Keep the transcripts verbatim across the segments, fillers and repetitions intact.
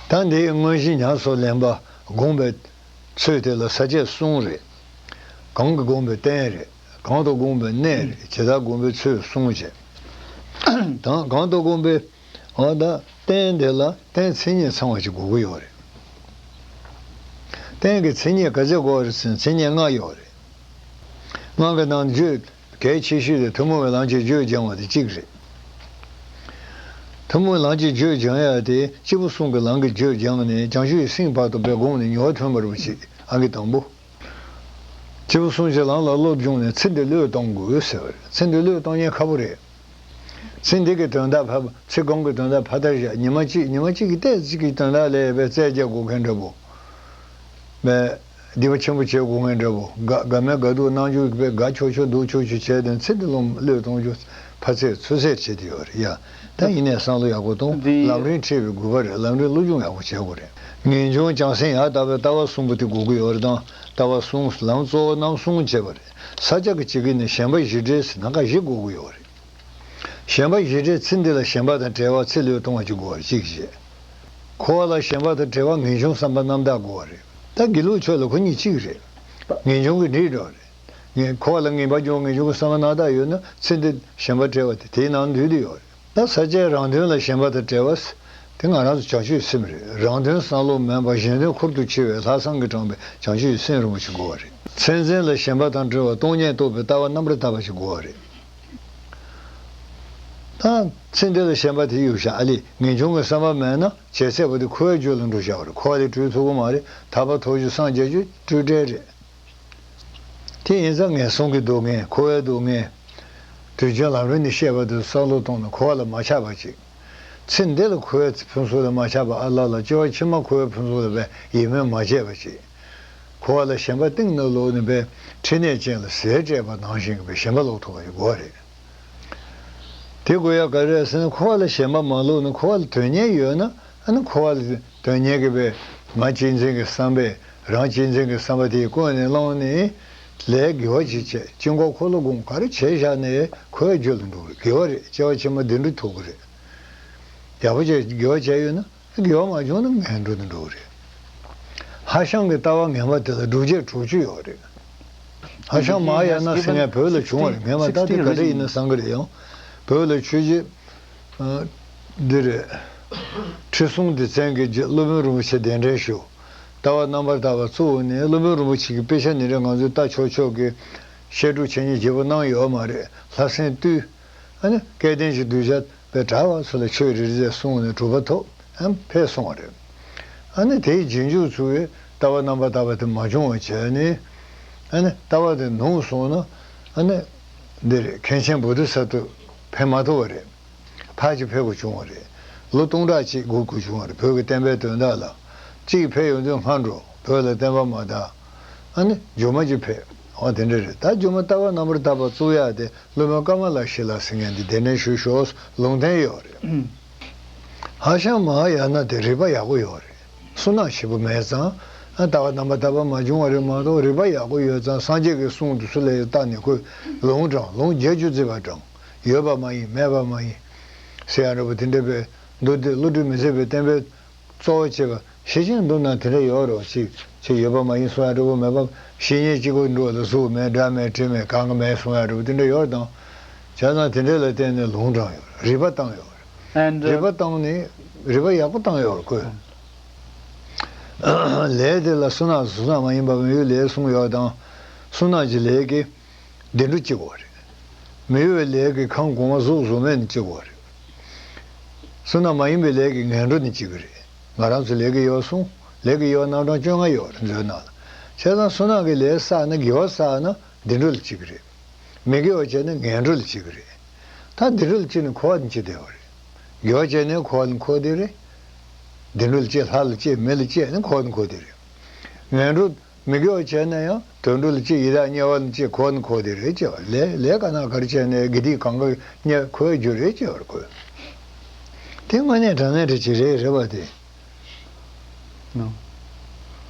ད་འདིའི་དངོས་གཞི་ཉམས་སུ་ལེན་པ་སྒོམ་པའི་ཚུལ་དེ་ལ་ས་བཅད་གསུམ་རེད། གང་གིས་བསྒོམས་པའི་རྟེན་རེད། གང་དུ་བསྒོམས་པའི་གནས་རེད། ཇི་ལྟར་བསྒོམས་པའི་ཚུལ་གསུམ་བྱས། ད་གང་དུ་བསྒོམས་པའི། འོ་ད་རྟེན་དེ་ལ་རྟེན་མཚན་ཉིད་ཚང་བ་ཞིག་དགོས་ཀྱི་ཡོད་རེད། རྟེན་གྱི་མཚན་ཉིད་ག་ཚོད་དགོས་རེད་ཟེར་ན་མཚན་ཉིད་ལྔ་ཡོད་རེད། ལྔ་གི་ནང་བརྗོད་གལ་ཆེ་ཤོས་དེ་ཐུན་མོང་བའི་ལམ་གྱི་རྒྱུད་སྦྱང་བ་དེ་གཅིག་རེད། ཐུན་མོང་ལམ་གྱི་རྒྱུད་སྦྱང་ཡ་དེ་སྐྱེས་བུ་གསུམ་གྱི་ལམ་གྱི་རྒྱུད་སྦྱངས་ནས་བྱང་ཆུབ་ཀྱི་སེམས་བར་དུ་བས་བསྒོམས་ནས་མྱུར་བ་ཐོན་པ་རེད་པ་ཞིག་ཨང་ཀི་དང་པོ། སྐྱེས་བུ་གསུམ་གྱི་ལམ་ལ་བློ་སྦྱོང་ནས་ཚེ་འདི་བློས་གཏོང་དགོས་ཟེར་བ་རེད། ཚེ་འདི་བློས་གཏོང་ཉེན་ཁ་པོ་རེད། ཚེ་འདི་གི་དོན་དག་ཕར་ཚེ་གོང་གི་དོན་དག་ཕར་ལྟ་བཞག་ཉི་མ་གཅིག་ཉི་མ་གཅིག་གི་ལྟས་གཅིག་གི་དོན་དག་ལ་ཡ་བས་རྩལ་རྒྱག་དགོས་མཁན་འདྲ་པོ། མས། སྡིག་པ་ཆེན་པོ་བྱེད་དགོས་མཁན་འདྲ་པོ། དགའ་དགའ་མེད་དགའ་སྡུག་སྣང་ཆུང་གི་དཔེ་དགའ་ཆོག་ཆོག་སྡུག་ཆོག་ཆོག་བྱས་ཏེ་ཚེ་འདི་ལོ་བློས་གཏོང་རྒྱུ་ཕར་ཚད་ཚུར་ཚད་བྱེད་དེ་ཡོད་རེད་ཡ། ད་ཡིན་ནས་བསམ་བློ་ཡག་པོ་གཏོང་། འདི་ལམ་རིམ་འཁྲིད་པའི་དགོས་པ་རེད། ལམ་རིམ་སློབ་སྦྱོང་ཡག་པོ་བྱེད་དགོས་རེད། ངེས་འབྱུང་བྱང་སེམས་ཡང་དག་པའི་ལྟ་བ་གསུམ་པོ་དེ་དགོས་ཀྱི་ཡོད་རེད་དང་། ལྟ་བ་གསུམ་ལམ་གཙོ་བོ་རྣམ་གསུམ་བྱས་པ་རེད། ས་སྐྱ་གི་བྱེད་ཀྱི་ནི་ཞེན་པ་བཞི་བྲལ་ཟེར་ན་ཁ་བཞི་དགོས་ཀྱི་ཡོད་རེད། ཞེན་པ་བཞི་བྲལ་ཚེ་འདི་ལ་ཞེན་པ་དང་བྲལ་བ་ཚེ་བློས་གཏོང་བ་གཅིག་དགོས་པ་གཅིག་བྱས། འཁོར་བ་ལ་ཞེན་པ་དང་བྲལ་བ་ངེས་འབྱུང་བསམ་པ་རྣམ་དག་དགོས་པ་རེད། ད་དགེ་ལུགས་ཕྱོགས་ལ་ཁོ་གཉིས་གཅིག་རེད། ངེས་འབྱུང་གི་འདྲེས་འགྲོ་རེད། ངས་འཁོར་བ་ལ་ངེས་པ་འབྱུང་ངེས་འབྱུང་གི་བསམ་པ་རྣམ་དག་ཡོད་ན་ཚེ་འདི་ཞེན་པ་བྲལ་བ་དེ་དེའི་ནང་འདུས་ཏེ་ཡོད་རེད། ད་ས་སྐྱའི་རང་དོན་ལ་ཞེན་པ་དང་བྲལ་བ་དེ་ང་རང་ཚོ་བྱང་ཆུབ་སེམས་རེད། རང་དོན་བསམ་བློ་མེད་པར་གཞན་དོན་ཁུར་དུ་ཆུད་པའི་ལྷག་བསམ་གྱིས་དྲངས་པའི་བྱང་ཆུབ་སེམས་རིན་པོ་ཆེ་དགོས་པ་རེད། མཚན་འཛིན་ལ་ཞེན་པ་དང་བྲལ་བ་སྟོང་ཉིད་རྟོགས་པའི་ལྟ་བ་རྣམ་པར་དག་པ་ཞིག་དགོས་པ་རེད། ད་ཚེ་འདི་ལ་ཞེན་པ་དེ་ཡོད་ཤག་ཨ་ལས་ངེས་འབྱུང་གི་བསམ་པ་མེད་ན་བྱས་ཚད་པོ་དེ་འཁོར་བའི་རྒྱུ་ལ་འགྲོ་བཞག་པ་རེད། འཁོར་བ་ལས་གྲོལ་ཐུབ་ཀྱི་མ་རེད། ཐར་པ་ཐོབ་རྒྱུ་སངས་རྒྱས་རྒྱུ་སྤྲོས་བྲལ་རེད། དེ་ཡིན་ཙང་ངན་སོང་གི་སྡུག་བསྔལ་འཁོར་བའི་སྡུག་བསྔལ། དུས་རྒྱུན་ལམ་རིམ་ནས་བཤད་པ་དེ་བསམ་བློ་བཏང་ནས་འཁོར་བ་ལ་མ་ཆགས་པ་ཅིག་ཚེ་འདི་ལ་འཁོར་བའི་ཕུན་སུམ་ལ་མ་ཆགས་པ་ཨ་ལ་ལ་སྐྱེ་བ་ཕྱི་མ་འཁོར་བའི་ཕུན་སུམ་ལ་བས་ཡིད་སྨོན་མ་བྱས་པ་ཅིག་འཁོར་བ་ལ་ཞེན་པ་གཏིང་ནས་བླུགས་ནས་པའི་ཕྲིན་ལས་ཅན་ལ་ཟས་སྤྲད་པ་ནང་བཞིན་གྱི་པའི་ཞེན་པ་ལོག་ཐུབ་པ་ཞིག་དགོས་རེད། དེ་དགོས་ཡ་ག་རེ་རེད་ཟེར་ན་འཁོར་བ་ལ་ཞེན་པ་མ་བླུགས་ན་འཁོར་བ་ལ་དོན་གཉེར་ཡོད་ན་ཨ་ནི་འཁོར་བ་ལ་དོན་གཉེར་གྱི་པའི་ང་གཅེས་འཛིན་གྱི་བསམ་པས་རང་གཅེས་འཛིན་གྱི་བསམ་པ་དེ་ཀུན་ནས་བསླངས་ནས་ལས་དགེ་བ་ཅིག་བྱས་དཀྱིལ་འཁོར་འཁོར་ལོ་སྒོམ་ག་རེ་བྱས་བཞག་ནས་འཁོར་བའི་རྒྱུ་ལ་འགྲོ་གི་རེད། དགེ་བ་རེད། སྐྱེ་བ་ཕྱི་མ་བདེ་འགྲོ་ཐོབ་གི་རེད། ཡག་པོ་བྱས་དགེ་བ་བྱས་ཡོད་ན། དགེ་བ་མ་བྱུང་ན་ངན་འགྲོ་དུ་འགྲོ་གི་རེད། ཧྭ་ཤང་གི་ལྟ་བ་ངན་པ་དེ་ལ་སྒྲུབ་བྱེད་དྲུག་ཅུ་ཡོད་རེད། ཧྭ་ཤང་མ་ཧཱ་ཡ་ན་ཟེར་མཁན་བོད་ལ་བྱུང་བ་རེད། སྔན་མ་ད་དེ་ག་འདྲ་ཡིན་ན་བསམ་གི་རེད། ཡང་བོད་ལ་ཆོས་རྗེ་འདི་རེད། ཁྲི་སྲོང་ལྡེ་བཙན་གྱི་རྗེས་སློབ་དཔོན་རིན་པོ་ཆེ་གདན་འདྲེན་ཞུ། ལྟ་བ་རྣམ་པར་དག་པ་གཙོ་བོ་ནི་སློབ་དཔོན་རིན་པོ་ཆེ་གི་དཔེ་ཆ་ནི་རེད། ང་ཚོས་ལྟ་ཆོག་ཆོག་གི་བཤད་སྒྲུབ་བྱེད་མཁན་བརྗེ་པོ་གནང་ཡོད་མ་རེད། ལྷ་སྲིན་བཏུལ། ཨ་ནི་སྐལ་ལྡན་གྱི་གདུལ་བྱ་དཔེ་གྲྭ་བ་ཚོ་ལ་ཆོས་རེ་རེ་གསུངས་ནས་གྲུབ་པ་ཐོབ་ཨ་ཕེབས་སོང་བ་རེད། ཨ་ནི་དེའི་རྗེས་འཇུག་ཚོ་གིས་ལྟ་བ་རྣམ་པར་དག་པ་དེ་མ་བྱུང་བ་བྱས་ནས་ཨ་ནི་ལྟ་བ་དེ་ནུབ་སོང་ན་ཨ་ནི་འདི་རེད། མཁན་ཆེན་བོ་དྷི་ས་ཏྭ་ཕེབས་མ་ཐུབ་པ་རེད། ཕར་ཅིག་ཕེབས་དགོས་བྱུང་བ་རེད། ལོ་སྟོང་ཕྲག་གཅིག་སྒུག་དགོས་བྱུང་བ་རེད། བོད་ཀྱི་བསྟན་པའི་དོན་དག་ལ། གཅིག་ཕེབས་ཡོང་དུས་སྔ་འགྲོ་བོད་ལ་བསྟན་པ་མ་དར། ཨ་ནི་རྒྱུ་མ་ཅིག་ཕེབས། འོ་དེ་འདྲ་རེད། ད་རྒྱུ་མ་ལྟ་བ་རྣམ་པར་དག་པ་བཙུགས་ཡག་དེ་སློབ་དཔོན་ཀ་མ་ལ་ཤཱི་ལ་ཟེར་མཁན་དེ་གདན་འདྲེན་ཞུ་ཤོག་ལུང་བསྟན་ཡོད་རེད། ཧྭ་ཤང་མ་ཧཱ་ཡ་ན་དེ་རིག་པ་ཡག་པོ་ཡོད་རེད། བསོད་ནམས་ཞེ་པོ་མེད་ཙང་ཨ་ལྟ་བ་རྣམ་པར་དག་པ་མ་བྱུང་བ་རེད་མ་གཏོགས་རིག་པ་ཡག་པོ་ཡོད་ཙང་སངས་རྒྱས་ཀྱི་གསུང་དེ་ཚོ་ལ་བལྟས་ནས་ཁོས་ལུང་དྲངས། ལུང་བརྒྱད་ཅུ་བརྩིས་པ་དྲངས། ཡོད་པ་མ་ཡིན་མེད་པ་མ་ཡིན་ཟེར་ཡག་འདྲ་པོ་དེ་འདྲ་པའི་མདོ་སྡེ་བསླུ་བྲིད་མི་བྱེད་པའི་བསྟན་པའི་གཙོ་བོ་བྱས་པ་ཤེར་ཕྱིན་མདོ་ནང་དེ་འདྲ་ཡོད་རེད། ཅིག་ཅིག་ཡོད་པ་མ་ཡིན་གསུང་ཡག་འདྲ་པོ་མེད་པ། བཤེས་གཉེན་གཅིག་པོ་འགྲོ་ལ་གཟུགས་མེད་སྒྲ་མེད་དྲི་མེད་གང་གི་མེད་གསུང་ཡག་འདྲ་པོ་དེ་འདྲ་ཡོད་རེད་དང་། བྱས་ཙང་དེ་འདྲ་ལ་བརྟེན་ནས་ལུང་དྲངས་ཡོད་རེད། རིག་པ་བཏང་ཡོད་རེད། And, uh, རིག་པ་བཏང་ནས་རིག་པ་ཡག་པོ་བཏང་ཡོད་རེད་ཁོས། ལས་དེ་ལ་བསོད་ནམས་བསོད་ནམས་མ་ཡིན་པ་མི་ཡུལ་ལས་གསུངས་ཡོད་དང་། བསོད་ནམས་ཀྱི་ལས་ཀྱི་བདེ་འགྲོ་སྐྱེ་དགོས་རེད། མི་གཡོ་བའི་ལས་ཀྱི་ཁམས་གོང་མ་གཟུགས་གཟུགས་མེད་ནས་སྐྱེ་དགོས་རེད། བསོད་ནམས་མ་ཡིན་པའི་ལས་ཀྱི་ངན་འགྲོ་ནས་སྐྱེ་གི་རེད། ང་རང་ཚོ་ལས་ཀྱི་དབྱེ་བ་གསུམ། ལས་ཀྱི་དབྱེ་བ་རྣམ་གྲངས་བཅོ་ལྔ་ཡོད་རེད་མཛོད་ནང་ལ། བྱས་ཙང་བསོད་ནམས་ཀྱི་ལས་བསགས་ན་དགེ་བ་བསགས་ན་བདེ་འགྲོ་ལ་སྐྱེ་གི་རེད། མི་དགེ་བ་བྱས་ན་ངན་འགྲོ་ལ་སྐྱེ་གི་རེད། ད་བདེ་འགྲོ་ལ་སྐྱེས་ནས་འཁོར་བ་ནས་སྐྱེ་བསྡད་པ་རེད། དགེ་བ་བྱས་ནས་འཁོར་བ་ནས་འཁོར་བསྡད་རེད། བདེ་འགྲོ་ལ་སྐྱེ་ལྷ་ལ་སྐྱེ་མི་ལ་སྐྱེ་ནས་འཁོར་བ་ནས་འཁོར་བསྡད་རེད། ངན་འགྲོ། མི་དགེ་བ་བྱས་ན་ཡང་དུད་འགྲོ་ལ་སྐྱེ་ཡི་དྭགས་དམྱལ་བ་ལ་སྐྱེ་འཁོར་བ་ནས་འཁོར་བསྡད་རེད་ཅེས་པ་ལས་ལས་ཀ་ན་ག་རེ་བྱས་ནས་དགེ་སྡིག་གང་ག་དམྱལ་འཁོར་བའི་རྒྱུ་རེད་ཅེས་པར་གོ། དེ་དངོས་གནས་དྲང་གནས་རེད་ཅེས་རེད་རེད་པ་དེ། No.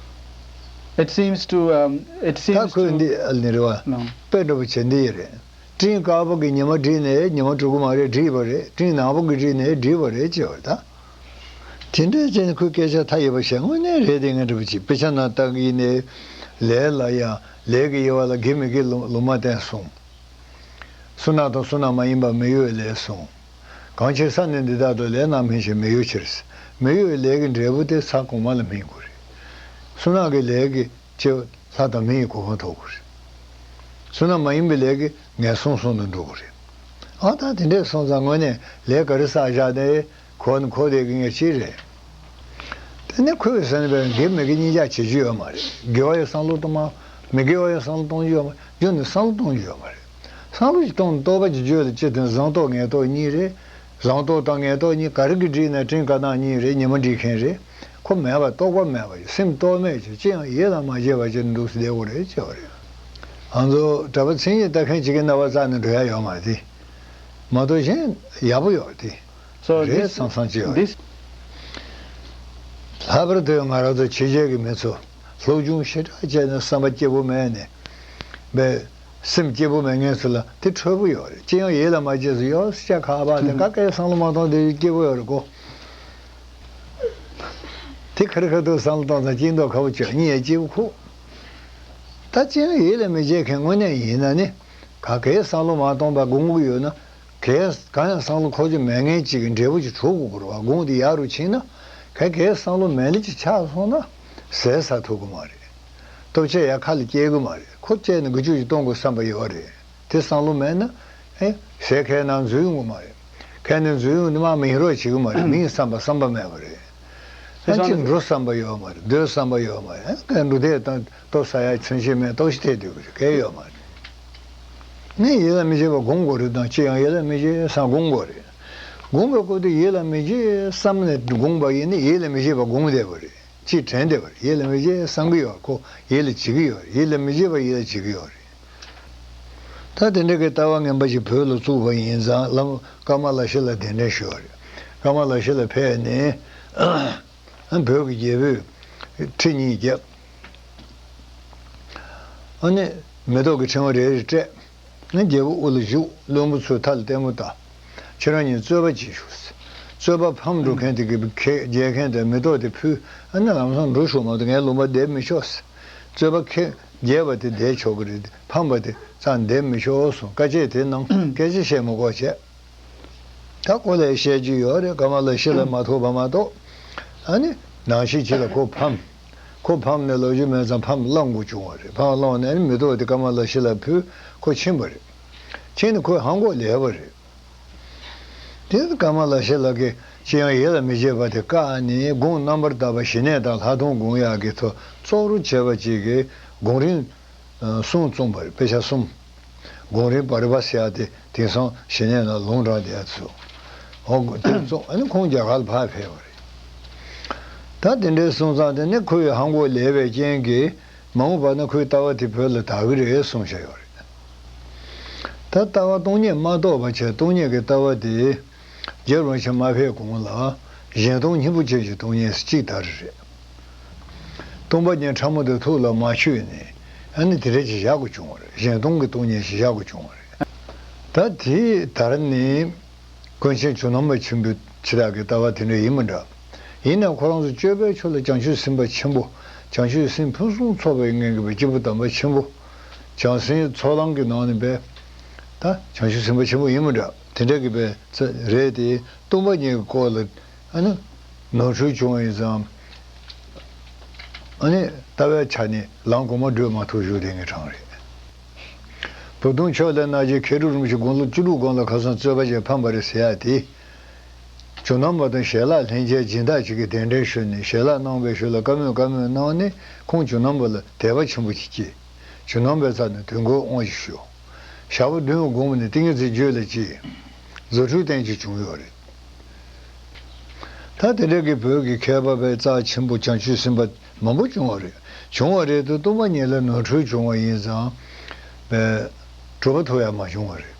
It seems to, um, it ད seems ཁོས to འདི་ཨ་ནི་རེད་པ། No. དཔེ་འདྲ་པོ་བྱེད་འདི་ཡི་རེད། སྤྲིན་དཀར་པོ་གིས་ཉི་མ་བསྒྲིབས་ནས་ཉི་མ་དྲུག་གི་མ་རེད་བསྒྲིབས་པ་རེད། སྤྲིན་ནག་པོ་གིས་བསྒྲིབས་ནས་བསྒྲིབས་པ་རེད་ཅེས་པ་ད། དེ་འདྲའི་ཅན་ཁོའི་སྐད་ཆ་མཐའ་ཡས་པ་བཤད། དངོས་གནས་རེད། དེ་ངས་འདྲི་བ་ཅིག་དཔེ་ཆ་ནང་ལྟ་གི་ཡིན་ནའི། ལས་ལ་ཡང་ལས་ཀྱི་དབྱེ་བ་ལ་དགེ་མི་དགེ་ལུང་ལུང་མ་བསྟན་གསུངས། སུན་སྣང་དང་སུན་སྣང་མ་ཡིན་པ་མི་གཡོ་བའི་ལས་གསུངས། གང་ཕྱིར་ས་ནི་འདི་དག་ཏུ། ལས་རྣམས་སྨིན་ཞིང་མི་གཡོ་ཕྱིར། མི་གཡོ་བའི་ལས་ཀྱི་འབྲས་བུ་དེ་ས་གོང་མ་ལ་སྨིན་དགོས་རེད། སུན་སྣང་གི་ལས་ཀྱི་སྐྱེ་བོ་ལྷ་དང་མི་ཡི་གོ་འཕང་ཐོབ་དགོས་རེད། སུན་སྣང་མ་ཡིན་པའི་ལས་ཀྱི་ངན་སོང་གསུམ་དུ་འགྲོ་དགོས་རེད། ཨ་ད་དེ་འདྲས་སོང་ཙང་དངོས་གནས་ལས་ག་རེ་བསགས་བཞག་ནས་གོ་ནི་གོ་བསྡད་ཀྱི་ངས་ཅི་རེད། དེ་ནས་ཁོས་ཟེར་ནས་པའི་དགེ་མི་དགེ་གཉིས་ཆ་བྱེད་རྒྱུ་ཡོད་མ་རེད། དགེ་བ་ཡི་བསམ་བློ་གཏོང་མ། མི་དགེ་བ་ཡི་བསམ་བློ་གཏོང་རྒྱུ་ཡོད་མ་རེད། རྒྱུ་ནི་བསམ་བློ་གཏོང་རྒྱུ་ཡོད་མ་རེད། བསམ་བློ་ཞིག་གཏོང་ནས་རྟོག་པ་གི་རྒྱུད་ལ་སྤྱི་དོན་བཟང་རྟོག་ངན་རྟོག་གཉིས་རེད། བཟང་རྟོག་དང་ངན་རྟོག་གཉིས་ག་རེ་གིས་འགྲིག་ན་སྤྲིན་དཀར་ནག་གཉིས་རེད། ཉི་མ་འགྲིག་མཁན་རེད། ཁོ་མེད་པ་རྟོག་པ་མེད་པ་ཡིན། སེམས་རྟོག་མེད་ཅིག་ཅི་ཡང་ཡིད་ལ་མ་བྱེད་པ་ཅིག་འདུག་སེ་བསྡད་དགོས་རེད་ཅེས་པ་རེད། ང་ཚོ་གྲྭ་པ་མཚན་ཉིད་ལྟ་མཁན་ཅིག་གི་རྣ་བ་བཙག་ནས་འགྲོ་ཡ་ཡོད་མ་རེད་དེ། མ་གཏོགས་གཞན་ཡག་པོ་ཡོད་རེད་དེ། So རེད། this- བསམ་བསམ་ཅིག་ཡོད་རེད། This- ལྷག་པར་དུ་ང་རང་ཚོ་ཕྱི་རྒྱལ་གྱི་མི་ཚོ་སློབ་སྦྱོང་ཞེ་དྲག་བྱས་ནས་བསམ་པ་སྐྱིད་པོ་མེད་ནས་བས་སེམས་སྐྱིད་པོ་མེད་མཁན་ཚོ་ལ་དེ་འཕྲོད་པོ་ཡོད་རེད། ཅི་ཡང་ཡིད་ལ་མ་བྱེད་ཚོ་ཡོད་སྐྱ་ཁ་པ་དེ་ག་གེ་བསམ་བློ་མ་གཏོང་དེ་སྐྱིད་པོ་ཡོད་རེད་གོ། དེ་ཁ་རི་ཁ་ཐུག་བསམ་བློ་གཏོང་ཙང་སྐྱིད་མདོག་ཁ་པོ་བྱོས་གཉིད་ཡང་སྐྱིད་པོ་ཁུག་ད་ཅི་ཡང་ཡིད་ལ་མི་བྱེད་མཁན་དངོས་གནས་ཡིན་ན་ནི་ག་གེ་བསམ་བློ་མ་གཏོང་པ་སྒོམ་གྱི་ཡོད་ན། གས་གང་ཡང་བསམ་བློ་འཁོར་རྒྱུ་མེད་མཁན་གཅིག་གི་འབྲས་བུ་ཅིག་གྲུབ་དགོས་རེད་བ། དགོངས་དེ་ཡག་རུ་ཕྱིན་ན། གས་གས་བསམ་བློ་མེད་ལེ་ཅིག་ཆགས་སོང་ན་ཟས་ཟ་ཐུབ་ཀྱི་མ་རེད། ལྟོ་ཆས་ཡག་ཁ་ལ་སྐྱེལ་གྱི་མ་རེད། ཁོ་སྐྱེལ་ནས་འགུལ་སྐྱོད་ཅིག་གཏོང་དགོས་བསམ་པ་ཡོད་རེད། དེ་བསམ་བློ་མེད་ན་ཨེ་ཟས་ཁའི་ནང་འཛུལ་ཡོང་གི་མ་རེད། ཁའི་ནང་འཛུལ་ཡོང་ནས་མར་མི་རོགས་བྱེད་ཀྱི་མ་རེད། མིའི་བསམ་པ་བསམ་པ་མེད་པ་རེད། ཨ་ཅིག་འགྲོ་བསམ་པ་ཡོད་མ་རེད། སྡོད་བསམ་པ་ཡོད་མ་རེད། ཨ་འགྲོ་དེ་དང་ལྟོ་ཟ་ཡ་ཚོན་ཆེན་མེད་ལྟོགས་ཤི་ཐེབས་སྡོད་ཀྱི་རེད། གལ་ཡོད་མ་རེད། ངས་ཡིད་ལ་མི་བྱེད་པ་སྒོམ་དགོས་རེད་དང་ཅི་ཡང་ཡིད་ལ་མི་བྱེད་བསམ་སྒོམ་དགོས་རེད། སྒོམ་པའི་སྐབས་དུ་ཡིད་ལ་མི་བྱེད་བསམ་ནས་སྒོམ་པ་ཡིན་ན་ཡིད་ལ་མི་བྱེད་པ་སྒོམ་བསྡད་པ་རེད། ཅིག་དྲན་བསྡད་པ་རེད། ཡིད་ལ་མི་བྱེད་བསམ་གྱི་ཡོད། ཁོ་ཡིད་ལ་བྱེད་ཀྱི་ཡོད་རེད། ཡིད་ལ་མི་བྱེད་པ་ཡིད་ལ་བྱེད་ཀྱི་ཡོད་རེད། ད་དེ་འདྲ་གི་ལྟ་བ་ངན་པ་ཞིག་བོད་ལ་བཙུགས་པ་ཡིན་ཙང་བླ་མ་ཀ་མ་ལ་ཤཱི་ལ་གདན་འདྲེན་ཞུས་པ་རེད། ཀ་མ་ལ་ཤཱི་ལ་ཕེབས་ནས་བོད་ཀྱི་རྒྱལ་པོས་ཁྲི་གཉིས་བརྒྱབ། ཨ་ནི་མེ་ཏོག་གི་ཕྲེང་བ་རེ་རེ་སྤྲད། ཨ་རྒྱལ་པོ་དབུ་ལ་བཞུགས། བློན་པོ་ཚོས་མཐའ་ལ་ལྟད་མོ་ལྟ། ཁྱེད་རང་གཉིས་རྩོད་པ་བྱེད་ཤོག། རྩོད་པ་ཕམ་འགྲོ་མཁན་དེ་གིས་ཁས་རྒྱལ་མཁན་དེ་མེ་ཏོག་དེ་ཕུལ། ཨ་ནི་ལམ་སང་འགྲོ་ཤོག། མ་གཏོགས་ངའི་ལུང་པ་བསྡད་མི་ཆོག། རྩོད་པ་ཁས་རྒྱལ་བ་དེ་བསྡད་ཆོག་གི་རེད། ཕམ་པ་དེ་རྩ་བསྡད་མི་ཆོག་གསུངས། བཀའ་ཆད་དེ་གནང་། སྐད་ཆ་བཤད་མི་དགོས་བྱས། ད་ཁོ་ལ་བཤད་རྒྱུ་ཡོད་རེད། ཀ་མ་ལ་ཤཱི་ལ་མ་ཐུག་པ་མ་གཏོགས། ཨ་ནི་ནང་ཤེས་ཅིག་ལ་ཁོ་ཕམ། ཁོ་ཕམ་ནས་ལོ་རྒྱུས་མེད་ཙང་ཕམ་བླང་དགོས་བྱུང་བ་རེད། ཕམ་བླངས་ནས་ཨ་ནི་མེ་ཏོག་དེ་ཀ་མ་ལ་ཤཱི་ལ་ཕུལ། ཁོ་ཕྱིན་པ་རེད། ཕྱིན་ནས་ཁོས་ཧང་གོ་ལས་པ་རེད། དེ་ཀ་མ་ལ་ཤཱི་ལ་གིས་ཅི་ཡང་ཡིད་ལ་མི་བྱེད་པ་དེ་བཀག་ནས་དགོངས་རྣམ་པར་དག་པ་ཞི་གནས་དང་ལྷག་མཐོང་སྒོམ་ཡག་གི་ཐོག་གཙོ་བོར་བྱས་པ་ཅིག་གི་སྒོམ་རིམ་གསུམ་བརྩམས་པ་རེད། དཔེ་ཆ་གསུམ། སྒོམ་རིམ་པ་རི་པ་ཟེར་ཡ་དེ་དེང་སང་ཞི་གནས་ལ་ལུང་དྲངས་བསྡད་ཡ་ཚོ། འོ་དེ་ཚོ་ཨ་ནི་ཁོང་རྒྱ་གར་ལ་ཕར་ཕེབས་པ་རེད། ད་དེ་འདྲའི་སོང་ཙང་དེ་ནི་ཁོའི་ཧང་གོ་ལས་པའི་རྐྱེན་གྱིས་མ་འོངས་པ་ན་ཁོའི་ལྟ་བ་དེ་བོད་ལ་དར་གི་རེད་གསུངས་བཞག་ཡོད་རེད། ད་ལྟ་བ་སྟོང་ཉིད་མ་རྟོགས་པ་བྱས། སྟོང་ཉིད་ཀྱི་ལྟ་བ་དེ་རྗེ་རིན་པོ་ཆེ་མ་ཕེབས་གོང་ལ་གཞན་སྟོང་སྙིང་པོ་ཅན་གྱི་སྟོང་ཉིད་ཅིག་དར་རེད། སྟོང་པ་ཉིད་ཕྲ་མོ་དེ་ཐུགས་ལ་མ་ཆུད་ནས་ཨ་ནི་དེ་འདྲ་ཅིག་བཞག་དགོས་བྱུང་བ་རེད། གཞན་སྟོང་གི་སྟོང་ཉིད་ཅིག་བཞག་དགོས་བྱུང་བ་རེད། ད་དེ་དར་ནས་ཀུན་མཁྱེན་ཇོ་ནང་པ་ཆེན་པོ་ཆེ་དག་གི་ལྟ་བ་དེ་འདྲ་ཡིན་མི་འདྲ། ཡིན་ནའང་ཁོ་རང་ཚོ་སྤྱོད་པའི་ཆོས་ལ་བྱང་ཆུབ་སེམས་དཔའ་ཆེན་པོ། བྱང་ཆུབ་སེམས་ཕུན་སུམ་ཚོགས་པའི་ངང་གི་བའི་སྐྱེས་བུ་དམ་པ་ཆེན་པོ། བྱང་སེམས་ཚོགས་ལམ་གྱི་ནང་ནས་བས་ད་བྱང་ཆུབ་སེམས་དཔའ་ཆེན་པོ་ཡིན་མི་འདྲ། དེ་འདྲ་གི་བས་རེད་དེ། སྟོང་པ་ཉིད་ཀྱི་སྐོར་ལ་ཨ་ནི་ནོར་འཁྲུལ་བྱུང་བ་ཡིན་ཙང་། ཨ་ནི་ལྟ་བའི་ཆ་ནས་ལམ་གོང་མ་བགྲོད་མ་ཐུབ་བཞུགས་དེ་ངས་དྲངས་རེད། བུ་སྟོན་ཕྱོགས་ལས་རྣམ་རྒྱལ་མཁས་གྲུབ་རིན་པོ་ཆེ་དགུང་ལོ་བཅུ་དྲུག་སྒང་ལ་ཁ་སང་རྩོད་པ་བྱས་ཕམ་པ་རེད་ཟེར་ཡ་དེ། ཇོ་ནང་པ་དང་ཞལ་ལག་ལྷན་རྒྱས་སྦྱིན་བདག་ཅིག་གིས་གདན་འདྲེན་ཞུས་ནས་ཞལ་ལག་གནང་བའི་ཞུ་ལ་བཀའ་མོལ་བཀའ་མོལ་གནང་ནས་ཁོང་ཇོ་ནང་པ་ལ་དད་པ་ཆེན་པོ་ཞིག་སྐྱེས། ཇོ་ནང་པའི་རྩ་ནས་དོན་གོ་དབང་ཞིག་ཞུ། ཞག་པོ་བདུན་བསྒོམས་ནས་ཏིང་ངེ་འཛིན་རྒྱུད་ལ་སྐྱེས། རྫུ་འཕྲུལ་བསྟན་ཅིག་བྱུང་ཡོད་རེད། ད་དེ་འདྲ་གི་བོད་ཀྱི་མཁས་པ་བས་རྩ་ཆེན་པོ་བྱང་ཆུབ་སེམས་དཔའ་མང་པོ་བྱུང་བ་རེད། བྱུང་བ་རེད་དུ་སྟོང་པ་ཉིད་ལ་ནོར་འཁྲུལ་བྱུང་བ་ཡིན་ཙང་། བས་གྲུབ་པ་ཐོབ་ཡ་མ་བྱུང་བ་རེད།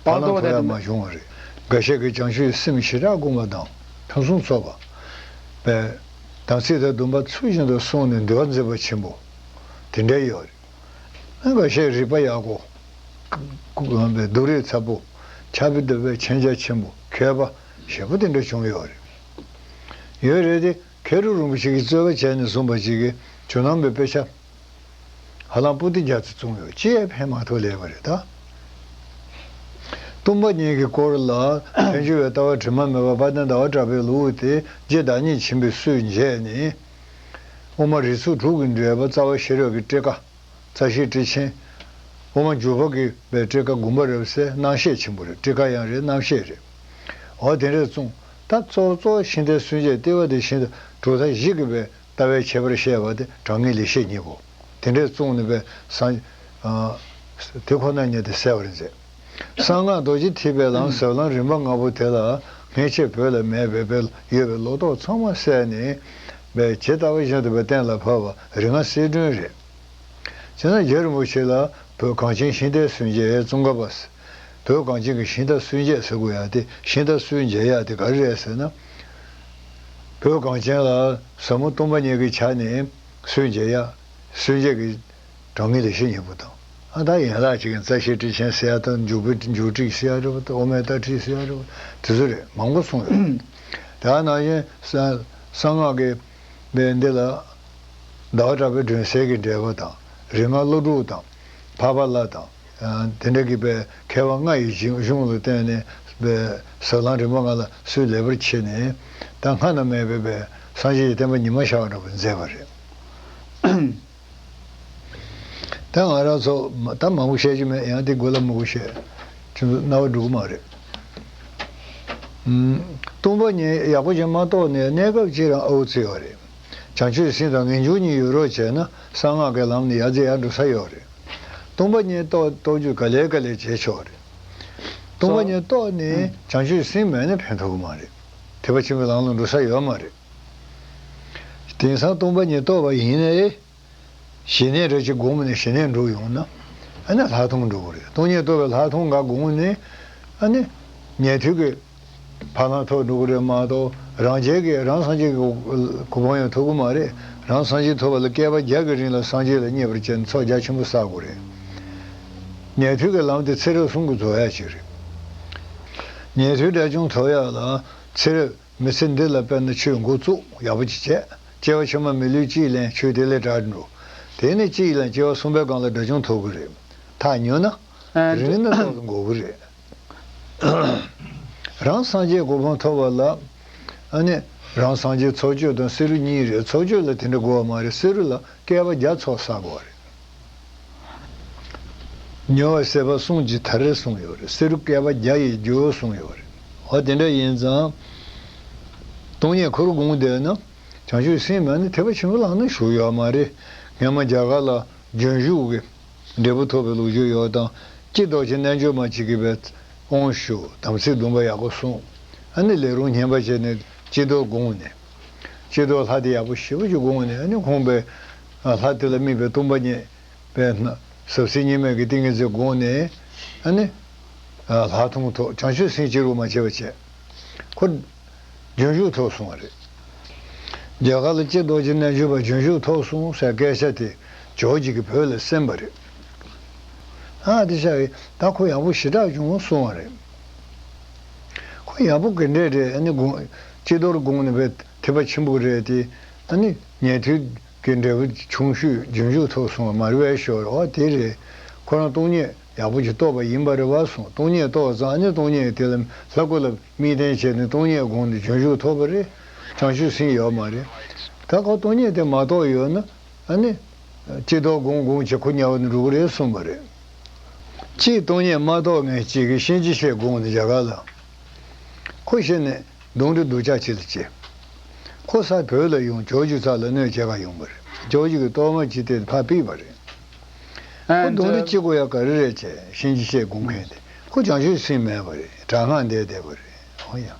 བར་སྣང་ཐོབ་ཡ་མ་བྱུང་བ་རེད། འགའ་ཤས་ཀྱིས་བྱང་ཆུབ་སེམས་ཞེ་དྲག་བསྒོམ་པ་དང་ཕུན་སུམ་ཚོགས་པ། བས་དམ་ཚིག་དང་སྡོམ་པ་ཚུལ་བཞིན་དུ་བསྲུངས་ནས་འདུལ་བ་མཛད་པ་ཆེན་པོ་དེ་འདྲ་ཡོད་རེད། འགའ་ཤས་རིག་པ་ཡག་པོ། སྡུག་རུས་ཚ་པོ། ཕྱག་དཔེ་འདོན་པའི་མཁྱེན་རྒྱ་ཆེན་པོ་མཁས་པ་ཞེ་པོ་དེ་འདྲ་བྱུང་ཡོད་རེད། ཡོད་རེད་དེ། མཁན་སྤྲུལ་རིན་པོ་ཆེ་གིས་རྩོད་པ་བྱས་ནས་བཟུང་བ་ཅིག་གིས་ཇོ་ནང་པའི་དཔེ་ཆ་ཧ་ལམ་པོ་ཏི་བརྒྱ་ཙམ་བཙུགས་ཡོད། ཅི་ཡང་ཕན་མ་ཐོགས་ལས་པ་རེད་ད། སྟོང་པ་ཉིད་ཀྱི་སྐོར་ལ་ཐལ་འགྱུར་བའི་ལྟ་བ་དྲི་མ་མེད་པ་དཔལ་ལྡན་ཟླ་བ་གྲགས་པའི་ལུགས་ཏེ་རྗེ་བདག་ཉིད་ཆེན་པོས་སུས་མཇལ་ནས། དབུ་མ་རིགས་ཚོགས་དྲུག་གི་འགྲེལ་པ་རྩ་བ་ཤེས་རབ་ཀྱི་ཊཱི་ཀ་རྩ་ཤེའི་ཊཱི་ཆེན། དབུ་མ་འཇུག་པ་གི་པའི་ཊཱི་ཀ་དགོངས་པ་རབ་གསལ་རྣམ་བཤད་ཆེན་པོ་རེད། ཊཱི་ཀ་ཡང་རེད། རྣམ་བཤད་རེད། འོ་དེ་འདྲས་གསུངས། ད་གཙོ་གཙོ་ཤིང་རྟའི་སུས་མཇལ། ལྟེ་བ་དེ་བཞིན་དུ་གྲུབ་མཐའ་བཞི་གི་པའི་ལྟ་བའི་ཁྱད་པར་བཤད་པ་དེ་དྲང་ངེས་ལེགས་བཤད་སྙིང་པོ། དེ་འདྲས་གསུངས་ནས་པའི་སངས། ཨ། དེ་ཁོ་ན་ཉིད་དེ་གསལ་བར་མཛད། གསང་སྔགས་རྡོ་རྗེ་ཐེག་པའི་ལམ་ཟབ་ལམ་རིམ་པ་ལྔ་པོ་དེ་ལ་སྔོན་ཆད་བོད་ལ་མེད་པའི་པའི་ཡོད་པའི་ལོག་རྟོག་ཚང་མ་བསལ་ནས་པའི་ཇི་ལྟ་བ་བཞིན་དུ་པའི་གཏན་ལ་ཕབ་པ་རིག་སྔགས་གསལ་སྒྲོན་རེད། བྱས་ན་རྗེ་རིན་པོ་ཆེ་ལ་བོད་གངས་ཅན་ཤིང་རྟའི་སུས་མཇལ་ཙོང་ཁ་པ། བོད་གངས་ཅན་གྱི་ཤིང་རྟ་སུས་མཇལ་ཟེར་དགོས་ཡག་དེ། ཤིང་རྟ་སུས་མཇལ་ཡག་དེ་ག་རེ་རེད་ཟེར་ན། བོད་གངས་ཅན་ལ་ཟབ་མོ་སྟོང་པ་ཉིད་ཀྱི་ཆ་ནས་སུས་མཇལ་ཡག་སུས་མཇལ་གྱི་དྲང་ངེས་ལེགས་བཤད་སྙིང་པོ་དང་། ཨ། ད་ཡན་ལག་ཅིག་གི་རྩ་ཤེའི་ཊཱི་ཆེན་ཟེར་ཡག་དང་། འཇུག་པའི་འཇུག་ཁྲིད་ཟེར་ཡག་རེད་པ། དབུ་མའི་ལྟ་ཁྲིད་ཟེར་ཡག་རེད་པ། དེ་ཚོ་རེད། མང་པོ་གསུངས་ཡོད། དེ་ནང་བཞིན་གསང་སྔགས་ཀྱི་པའི་འདི་ལ་ཟླ་བ་གྲགས་པའི་སྒྲོན་གསལ་གྱི་འགྲེལ་པ་དང་། རིག་སྔགས་བློ་དྲུག་དང་། འཕགས་པ་བླ་དང་། ཨ། དེ་འདྲ་གི་པའི་མཁས་པ་ལྔ་ཡི་གཞུང་གཞུང་ལ་བརྟེན་ནས་པའི་ཟབ་ལམ་རིམ་པ་ལྔ་ལ་སུས་ལེགས་པར་ཕྱེ་ནས། ད་སྔ་ན་མེད་པའི་པའི་སངས་རྒྱས་ཀྱི་བསྟན་པ་ཉི་མ་ཤར་བ་འདྲ་པོ་མཛད་པ་རེད། ད་ང་རང་ཚོ་ད་མང་པོ་བཤད་རྒྱུ་མེད། ཡང་དེ་འགོ་ལ་མང་པོ་བཤད། ཁྱོད་ཚོ་རྣ་བ་འགྲོ་གི་མ་རེད། ཨུམ། སྟོང་པ་ཉིད་ཡག་པོ་ཅིག་མ་རྟོགས་ནས་གནས་སྐབས་ཅིག་རང་ཨོ་ཙི་ཡོད་རེད། བྱང་ཆུབ་སེམས་དང་ངེས་འབྱུང་གཉིས་ཡོད་རོགས་བྱས་ན་གསང་སྔགས་ཀྱི་ལམ་ནི་ཡར་ཚེ་ཡར་འགྲོ་ས་ཡོད་རེད། སྟོང་པ་ཉིད་རྟོགས་རྟོགས་རྒྱུ་ག་ལེ་ག་ལེ་བྱེད་ཆོག་རེད། སྟོང་པ་ཉིད་རྟོགས་ནས་བྱང་ཆུབ་སེམས་མེད་ན་ཕན་ཐོགས་ཀྱི་མ་རེད། ཐེག་པ་ཆེན་པོའི་ལམ་ལ་འགྲོ་ས་ཡོད་མ་རེད། དེང་སང་སྟོང་པ་ཉིད་རྟོགས་པ་ཡིན་ནའི། ཞི་གནས་རེ་ཅིག་སྒོམ་ནས་ཞི་གནས་འགྲོ་ཡོང་ན། ཨ་ནི་ལྷག་མཐོང་འགྲོ་གི་རེད། སྟོང་ཉིད་རྟོགས་པའི་ལྷག་མཐོང་འགའ་སྒོམ་ནས། ཨ་ནི་ཉན་ཐོས་ཀྱི་ཕ་ལམ་ཐོབ་འགྲོ་གི་རེད་མ་གཏོགས། རང་རྒྱལ་གྱི་རང་སངས་རྒྱས་ཀྱི་གོ་འཕང་ཡང་ཐོབ་ཀྱི་མ་རེད། རང་སངས་རྒྱས་ཐོབ་པ་ལ་བསྐལ་པ་བརྒྱ་གི་རིང་ལ་སངས་རྒྱས་ལ་བརྙས་པར་བྱས་ནས་ཚོགས་རྒྱ་ཆེན་པོ་བསགས་དགོས་རེད། ཉན་ཐོས་ཀྱི་ལམ་དེ་ཚེ་རབས་གསུམ་གྱིས་རྫོགས་ཡག་ཅིག་རེད། ཉན་ཐོས་དགྲ་བཅོམ་ཐོབ་ཡག་ལ་ཚེ་རབས། མི་ཚེ་འདི་ལ་དཔེར་ན་ཆོས་འགོ་བཙུགས་ཡག་པོ་ཅིག་བྱས། སྐྱེ་བ་ཕྱི་མ་མི་ལུས་གཅིག་ལེན། ཆོས་དེ་ལས་དྲག་འགྲོ། དེ་ནས་གཅིག་ལེན། སྐྱེ་བ་གསུམ་པའི་སྒང་ལ་དགྲ་བཅོམ་ཐོབ་ཀྱི་རེད། ཐག་ཉེ་ན། ཨ། རིང་ན་ཏོག་ཙམ་འགོར་གྱི་རེད། རང་སངས་རྒྱས་གོ་འཕང་ཐོབ་པ་ལ། ཨ་ནི་རང་སངས་རྒྱས་ཚོགས་སྤྱོད་དང་བསེ་རུ་གཉིས་རེད། ཚོགས་སྤྱོད་ལ་དེ་འདྲ་དགོས་པ་མ་རེད། བསེ་རུ་ལ་བསྐལ་པ་བརྒྱ་ཚོགས་བསགས་དགོས་པ་རེད། ཉེ་བར་ཟད་པ་གསུམ་གྱི་མཐར་གསུངས་ཡོད་རེད། བསེ་རུ་བསྐལ་པ་བརྒྱ་ཡི་རྒྱུ་གསུངས་ཡོད་རེད། འོ་དེ་འདྲ་ཡིན་ཙང་། སྟོང་ཉིད་ཁོ་རང་སྒོམ་བསྡད་ན། བྱང་ཆུབ་སེམས་མེད་ན་ཐེག་པ་ཆེན་པོའི་ལམ་ན་ཞུགས་ཡོད་མ་རེད། སྔོན་མ་རྒྱ་གར་ལ་རྒྱུན་ཞུགས་ཀྱི་འབྲས་བུ་ཐོབ་པའི་ལོ་རྒྱུས་ཡོད་དང་། སྤྱི་རྡོ་རྗེ་རྣལ་འབྱོར་མ་གཅིག་གིས་པའི་དབང་ཞུ། དམ་ཚིག་སྡོམ་པ་ཡག་པོ་སྲུང་། ཨ་ནི་ལས་རུང་བསྙེན་པ་བྱས་ནས་སྤྱི་རྡོར་བསྒོམས་ནས། སྤྱི་རྡོར་ལྷ་དེ་ཡག་པོ་ཞེ་པོ་ཅིག་བསྒོམས་ནས། ཨ་ནི་ཁོང་པའི་ལྷ་དེ་ལ་དམིགས་པའི་སྟོང་པ་ཉིད་པའི་ཟབ་གསལ་གཉིས་མེད་ཀྱི་ཏིང་ངེ་འཛིན་བསྒོམས་ནས། ཨ་ནི་ལྷག་མཐོང་ཐོབ། བྱང་ཆུབ་སེམས་སྐྱེ་རུ་མ་བྱས་པ་བྱས། ཁོ་རྒྱུན་ཞུགས་ཐོབ་སོང་བ་རེད། རྒྱ་གར་ལ་སྤྱི་རྡོ་རྗེ་རྣལ་འབྱོར་པ་རྒྱུན་ཞུགས་ཐོབ་སོང་ཟེར་སྐད་ཆ་དེ་ཇོ་བོ་རྗེ་གིས་བོད་ལ་གསན་པ་རེད། ཨ། དེ་ཤ་ཡི་ད་ཁོ་ཡག་པོ་ཞེ་དྲག་བྱུང་གསུང་བ་རེད། ཁོ་ཡག་པོ་ག་འདྲས་རེད། ཨ་ནི་དགོངས། སྤྱི་རྡོར་དགོངས་ནས་པའི་ཐེག་པ་ཆེན་པོ་རེད་དེ། ཨ་ནི་ཉན་ཐོས་ཀྱི་འབྲས་བུ་ཆུང་ཤོས་རྒྱུན་ཞུགས་ཐོབ་སོང་བ་མ་རེད་པས་ཞོར། འོ་དེ་རེད། ཁོ་རང་སྟོང་ཉིད་ཡག་པོ་ཅིག་རྟོགས་པ་ཡིན་པ་རེད་པ་གསུངས། སྟོང་ཉིད་རྟོགས་ཙང་། ཨ་ནི་སྟོང་ཉིད་དེ་ལ་ལྷ་སྐུ་ལ་དམིགས་རྟེན་བྱས་ནས་སྟོང་ཉིད་དགོངས་ནས་རྒྱུན་ཞུགས་ཐོབ་པ་རེད། བྱང་ཆུབ་སེམས་ཡོད་མ་རེད། ད་ཁོ་སྟོང་ཉིད་དེ་མ་རྟོགས་ཡོད་ན། ཨ་ནི། སྤྱི་རྡོར་བསྒོམས་བསྒོམས་བྱས་ཁོ་དམྱལ་བ་ནས་འགྲོ་གི་རེད་གསུངས་པ་རེད། གཅིག་སྟོང་ཉིད་མ་རྟོགས་མཁན་གཅིག་གིས་གཤིན་རྗེ་གཤེད་བསྒོམས་ནས་རྒྱ་གར་ལ། ཁོ་གཤེད་ནས་གདོན་འདྲེ་གདུལ་བྱ་ཅིག་ལ་སྐྱེས། ཁོ་ས་བོད་ལ་ཡོང་། ཇོ་བོ་རྗེ་རྩ་ལ་གནོད་བྱེད་ག་ཡོང་པ་རེད། ཇོ་བོ་རྗེ་གིས་གཏོར་མ་ཅིག་སྟེར་ཕར་ཕུད་པ་རེད། ཁོ་གདོན་འདྲེ་གཅིག་པོ་ཡ་ག་རེ་རེད་བྱས། གཤིན་རྗེ་གཤེད་བསྒོམ་མཁན་དེ་ཁོ་བྱང་ཆུབ་སེམས་མེད་པ་རེད། དྲག་སྔགས་བཟླས་བསྡད་པ་རེད། འོ་ཡ།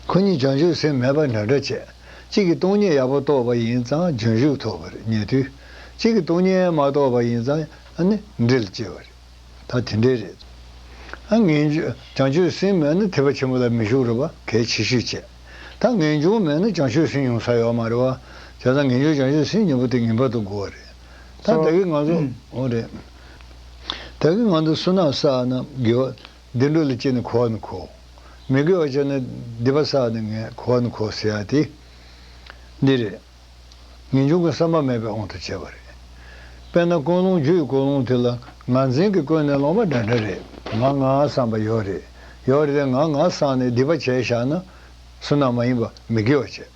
ཁོ་གཉིས་བྱང་ཆུབ་སེམས་མེད་པ་འདྲ་འདྲ་བྱས། གཅིག་གིས་སྟོང་ཉིད་ཡག་པོ་རྟོགས་པ་ཡིན་ཙང་རྒྱུན་ཞུགས་ཐོབ་པ་རེད། ཉན་ཐོས། གཅིག་གིས་སྟོང་ཉིད་མ་རྟོགས་པ་ཡིན་ཙང་ཨ་ནི་འདྲེ་ལ་སྐྱེ་བ་རེད། ད་དེ་འདྲས་རེད། ཨ། ངེས་འབྱུང་། བྱང་ཆུབ་སེམས་མེད་ན་ཐེག་པ་ཆེན་པོ་ལ་མི་ཞུགས་རེད་པ། གལ་ཆེ་ཤོས་བྱས། ད་ངེས་འབྱུང་མེད་ན་བྱང་ཆུབ་སེམས་ཡོང་ས་ཡོད་མ་རེད་པ། བྱས་ཙང་ངེས་འབྱུང་བྱང་ཆུབ་སེམས་གཉིས་པོ་དེ་ངེས་པར་དུ་དགོས་པ་རེད། ད་སོ། ད་གིན་ང་ཚོ། འོ་རེད། ད་གིན་ང་ཚོ་བསོད་ནམས་བསགས་ན་དགེ་བ། བདེ་འགྲོ་ལ་སྐྱེས་ནས་འཁོར་བ་ནས་འཁོར། མི་དགེ་བ་བྱས་ན་སྡིག་པ་བསགས་ནས་ངས་འཁོར་བ་ནས་འཁོར་ཟེར་ཡ་དེ། འདི་རེད། ངེས་འབྱུང་གི་བསམ་པ་མེད་པའི་དབང་དུ་བྱས་པ་རེད། དཔེར་ན་ཀུན་སློང་རྒྱུ་ཡི་ཀུན་སློང་དེ་ལ་ངར་འཛིན་གྱིས་ཀུན་ནས་བསླངས་པ་འདྲ་འདྲ་རེད། ང་ང་བསམ་པ་ཡོད་རེད། ཡོད་རེད་དེ་ང་ང་བསམ་ནས་སྡིག་པ་བྱས་བཞག་ན་བསོད་ནམས་མ་ཡིན་པ་མི་དགེ་བ་བྱས།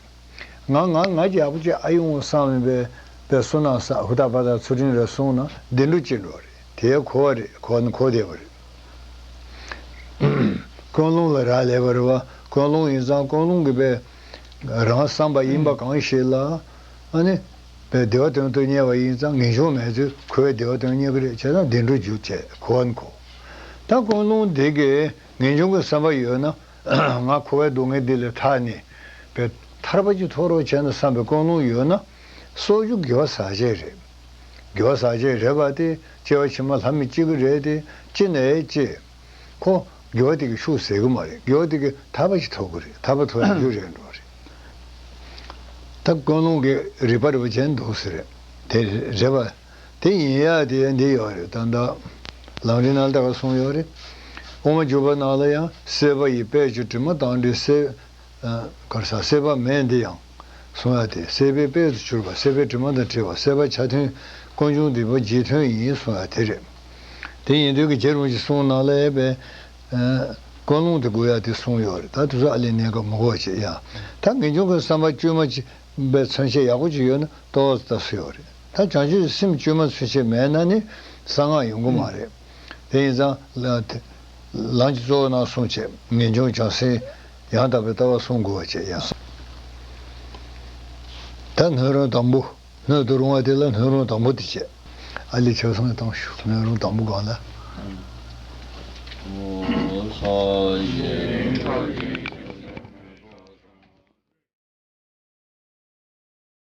ང་ང་ང་རྒྱལ་པོ་ཅིག་ཨ་ཡོང་བསམ་པའི་པའི་བསོད་ནམས་བསགས། ཧུར་ཐག་པ་དང་ཚུལ་ཁྲིམས་རེ་བསྲུངས་ན་བདེ་འགྲོ་སྐྱེ་འགྲོ་རེད། དེ་གོ་བ་རེད། གོ་གོ་བསྡད་པ་རེད། ཀུན་སློང་ལ་རག་ལས་པ་རེད་བ། ཀུན་སློང་ཡིན་ཙང་ཀུན་སློང་གི་པའི་རང་བསམ་པ་ཡིན་པ་གང་ཞིག་ལ་ཨ་ནི་པའི་བདེ་བ་དོན་དུ་གཉེར་བ་ཡིན་ཙང་ངེས་འབྱུང་མེད་ཚུལ་གོ་བའི་བདེ་བ་དོན་གཉེར་གི་རེད། བྱས་ཙང་བདེ་འགྲོ་རྒྱུ་བྱས་གོ་བ་གོ། ད་ཀུན་སློང་འདི་གི་ངེས་འབྱུང་གི་བསམ་པ་ཡོད་ན། ང་འཁོར་བའི་སྡུག་བསྔལ་འདི་ལས་ཐར་ནས་པའི་ཐར་པ་ཅིག་ཐོབ་རོགས་བྱས་ན་བསམ་པའི་ཀུན་སློང་ཡོད་ན། སྲོག་རྒྱུ་དགེ་བ་ཟག་བཅས་རེད། དགེ་བ་ཟག་བཅས་རེད་པ་དེ་སྐྱེ་བ་ཕྱི་མ་ལྷ་མི་སྐྱེ་གི་རེད་དེ། སྐྱེ་ནས་སྐྱེ། ཁོ་དགེ་བ་དེ་གི་ཤུགས་ཟད་གི་མ་རེད། དགེ་བ་དེ་གི་ཐར་པ་ཞིག་ཐོབ་གི་རེད། ཐར་པ་ཐོབ་ཡག་རྒྱུ་རེད་འགྲོ་རེད། ད་ཀུན་སློང་གི་རིགས་པ་རིགས་པ་ཅན་འདུག་ཟེར་རེད། དེ་རེད་པ། དེ་ཡིན་ཡ་དེ་འདི་ཡོད་རེད། ད་ལྟ་ལམ་རིམ་ནང་ལ་ད་ག་གསུངས་ཡོད་རེད། དབུ་མ་འཇུག་པ་ནང་ལ་ཡང་སྲེད་པ་ཡི་དཔལ་གྱི་དྲི་མ་དང་བྲལ་སྲེད། ཨ། གར་ས་སྲེད་པ་མེད་འདི་ཡང་གསུང་ཡ་དེ། སྲེད་པའི་དཔལ་དུ་གྱུར་པ། སྲེད་པའི་དྲི་མ་དང་བྲལ་བ། སྲེད་པ་ཆ་མཐུན་ཀུན་འབྱུང་སྡིག་པ་རྗེས་མཐུན་ཡིན་གསུང་ཡ་དེ་རེད། དེ་ཡིན་དུས་ཀྱི་རྗེ་རིན་པོ་ཆེ་གསུང་ནང་ལ་ཡོད་པའི། ཨ། ཀུན་སློང་དེ་དགོས་ཡ་དེ་གསུངས་ཡོད་རེད། ད་དེ་ཚོ་ཨ་ལས་གནས་སྐབས་མི་དགོས་བྱེད་ཡ། ད་ངེས་འབྱུང་གི་བསམ་པ་བཅོས་མ་བྱས་པའི་མཚོན་བྱེད་ཡག་པོ་ཅིག་ཡོད་ན་ཏོག་ཙམ་ལྟ་སྲོལ་ཡོད་རེད། ད་བྱང་ཆུབ་སེམས་བཅོས་མ་མཚོན་བྱེད་མེད་ན་ནི་གསང་སྔགས་ཡོང་གི་མ་རེད། དེ་ཡིན་ཙང་ལ་དེ་ལམ་གྱི་གཙོ་བོ་ནང་གསུངས་བྱས་ངེས་འབྱུང་བྱང་སེམས་ཡང་དག་པའི་ལྟ་བ་གསུང་དགོས་པ་བྱེད་ཡ། ད་སྣོད་རུང་དང་པོ། སྣོད་དུ་རུང་བ་དེ་ལ་སྣོད་རུང་དང་པོ་དེ་བྱས། ཨ་ལས་ཆབ་གསང་གཏོང་ཞུ། སྣོད་རུང་དང་པོ་གང་ལ།